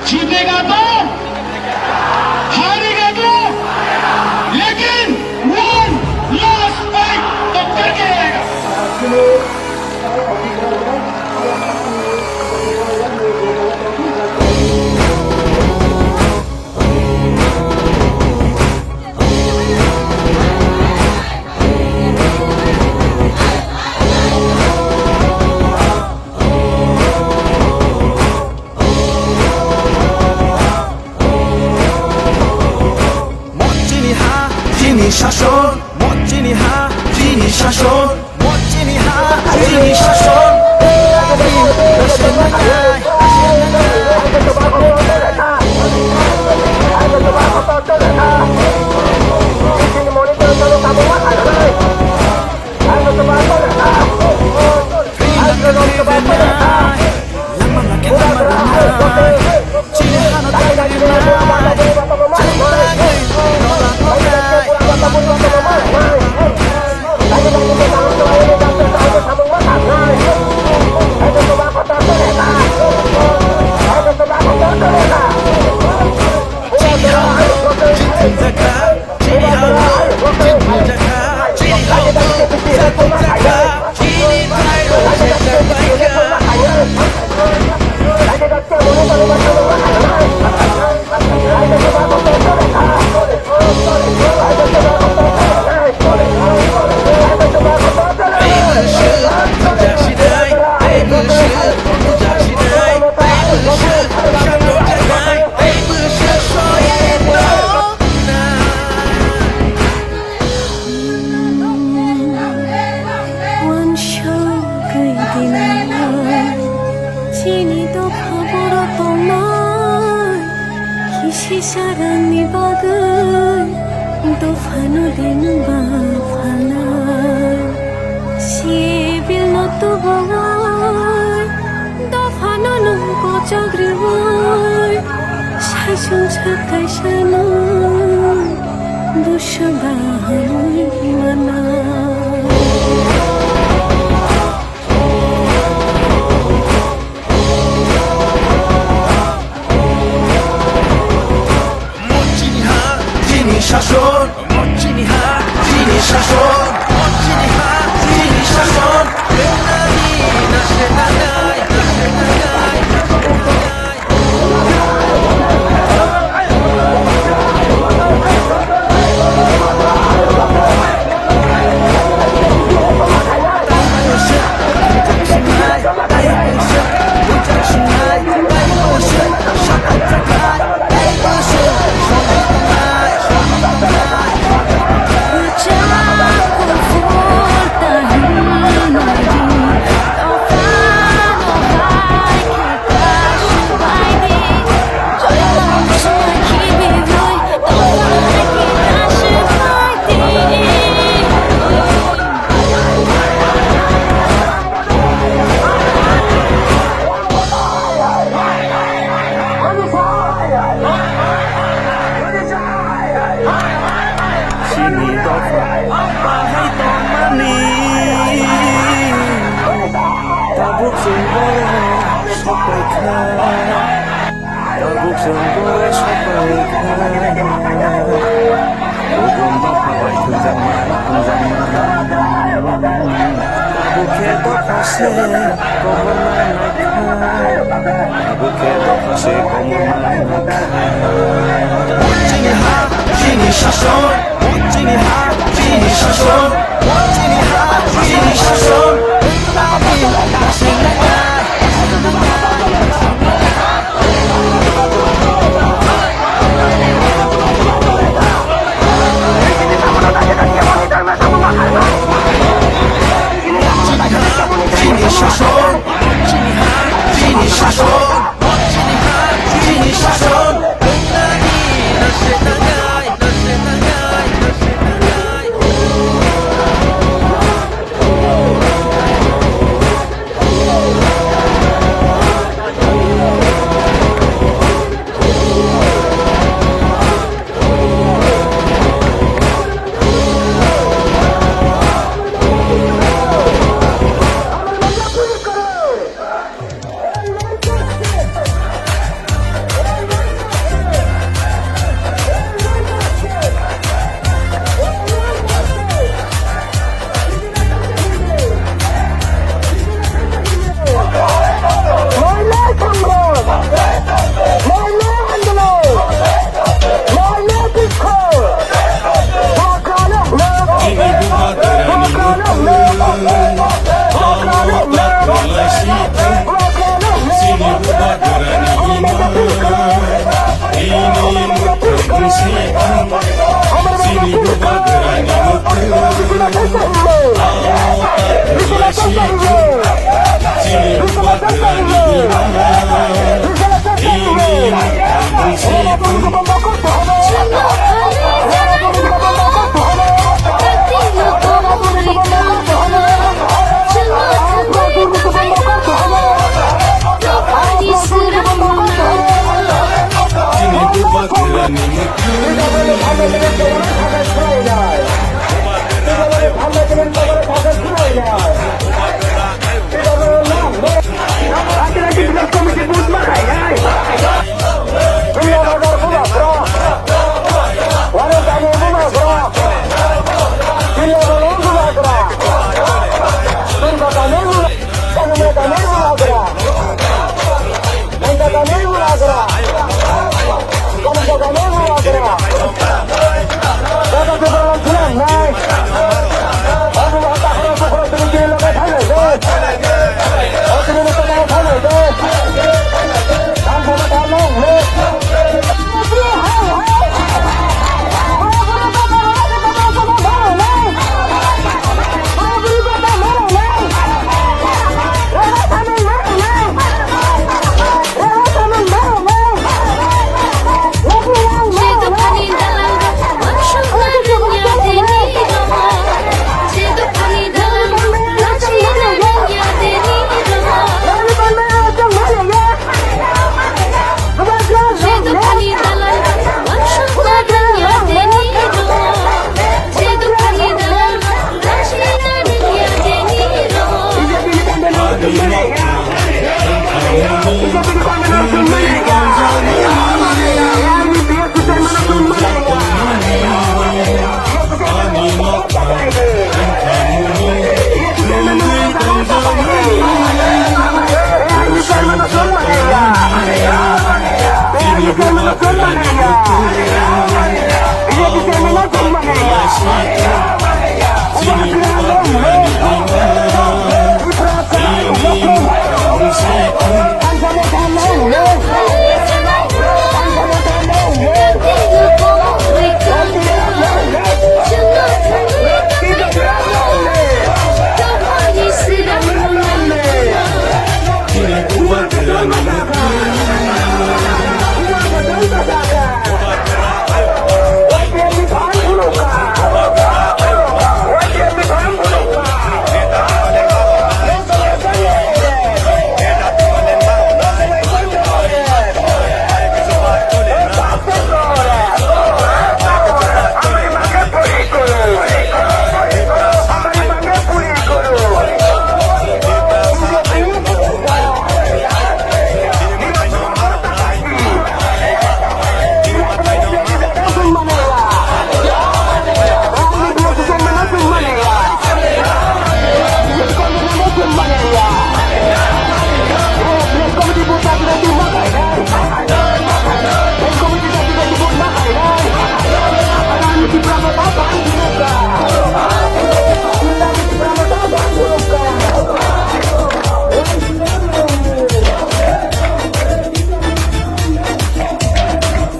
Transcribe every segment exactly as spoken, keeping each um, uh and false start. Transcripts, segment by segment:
जीतेगा तो, हारेगा तो, लेकिन one last fight तो करके रहेगा। Mo chini ha, chini shason. Mo chini ha, chini shason. Mo chini ha, chini shason. Uansugwi dinao chini dopha borok tongnai, kisi sarangni bagwi dophano den ba phalnai. Sibilno tubui dophano nwng kochok rwui, saisung sak kaisano. Busu bahamui mana. Mo chini ha, chini shason. Mo chini ha, chini shason. Mo chini ha, chini shason. Benari na se na nai, na se na nai. Chini dopha bahai tongmani tabuk chwng borok sokpai kha. Tabuk chwng borok sokpai kha. Kubun dopha bai thwngjakma, thwngjakma. Tabuk khe dopha se koborma naikha. Tabuk khe dopha se koborma naikha. Chini ha, chini shason. Chini ha, chini shason. Chini ha, chini shason.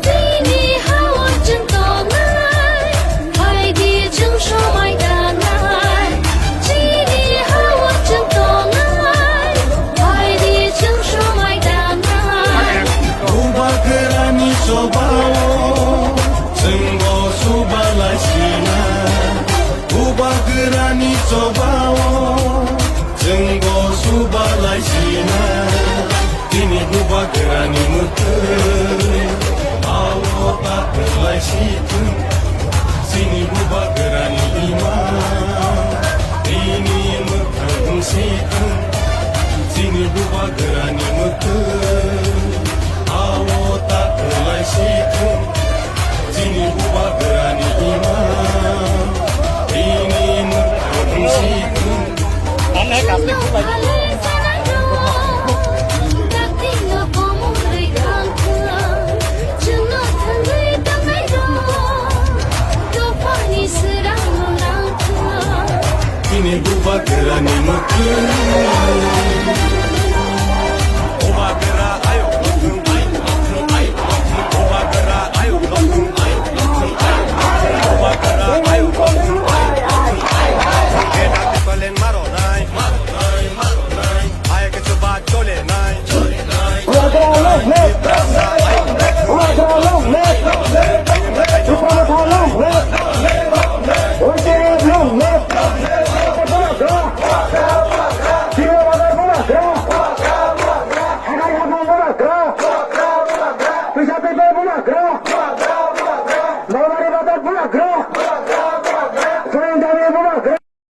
Chini hao chwng tongnai, phaidi chwng somai danai. Chini hao chwng tongnai, phaidi chwng somai danai. Bubagrani chobao chwngbo subalai sina. Bubagrani choba